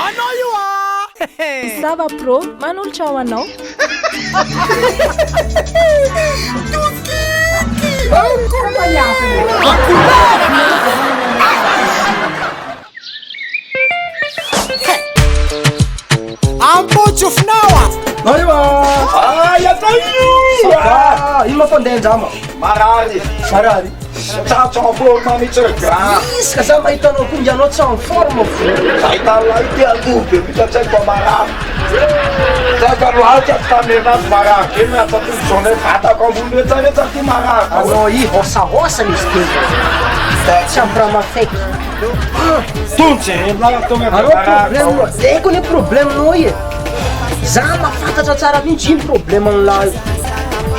Anao io ah! Sava Pro manolotra ho anao. Ampotsofinawa! Ay, atao io! Ça va, ino ma fandehandrama? Marary. Marary. Tsy en forme mihitsy ry grand. Izy ka za mahita anao koa ngianao tsy en forme fo. Mahita an'ilay ity aloha be mihitsy tsy haiko fa marary. Tsy haiko aloha tsy haiko tamin'ny herinandro marary be ny atsatoko journée vatako ambony rehetra rehetra ty marary. Anao i hôsahôsa izy teo. Tsy ampy raha mafaiky. Tony jerenao tonga dia Anao marary problème daholo. haiko anie problème-nao i e. Za mahafantatra tsara mihitsy ino problème an'lah io.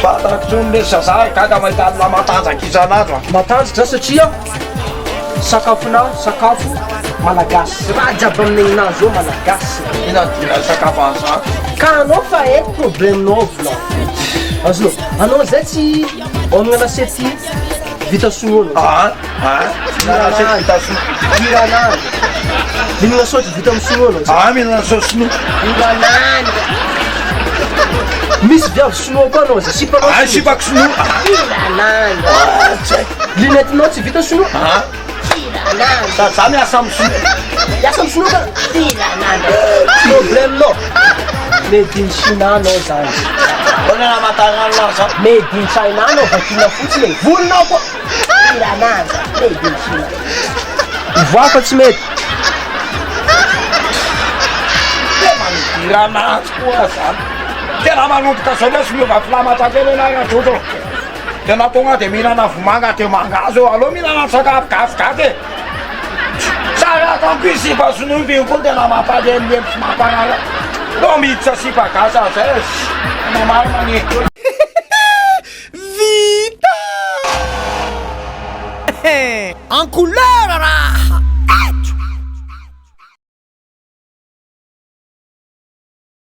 Fantako tsony lesy za za gaga mahita an'lah matanjaka isan'andro a. Matanjaka za satria sakafonà sakafo malagasy. Raha jiaby amin'ny aigninà zao malagasy. Inona no diran'ny sakafo an'izany? Ka anao fa haiko problème-nao volao. Azonao? Anao zay tsy homagna lasiety vita sinoa anao. Ah ah, mihinana lasiety vita sinoa. Mihinana. Mihinana saosy vita amin'ny sinoa anao. Ah, mihinana saosy sinoa. Mihinana. Misy viavy sinoa koa anao zay sipanao. Ah, sipako sinoa. Mihinana. Ah, tsy haiko. Lunette-nao tsy vita sinoa. Ah. Sady za miasa amin'ny sinoa. Miasa amin'ny sinoa ka. Mihinana. Problème-nao. Made in China anao zany. Ahoana namantaranao zany? Made in China anao vakina fotsiny e. Volonao koa. Mihinana. Made in China. Ivoaho fa tsy mety. Tena nidirana azy koa zany. Tena manomboka zao lesy miova filamatra kely ianao Rajojo. Tena tonga de mihinana vomanga de mangahazo eo. Aleo mihinana sakafo gasigasy e. Tsara ataoko io sipa sinoa io koa tena mampalelilely sy mamparary. Aleo miditra sipa gasy amizay e. Tena marina anie. Vita! En couleur raha!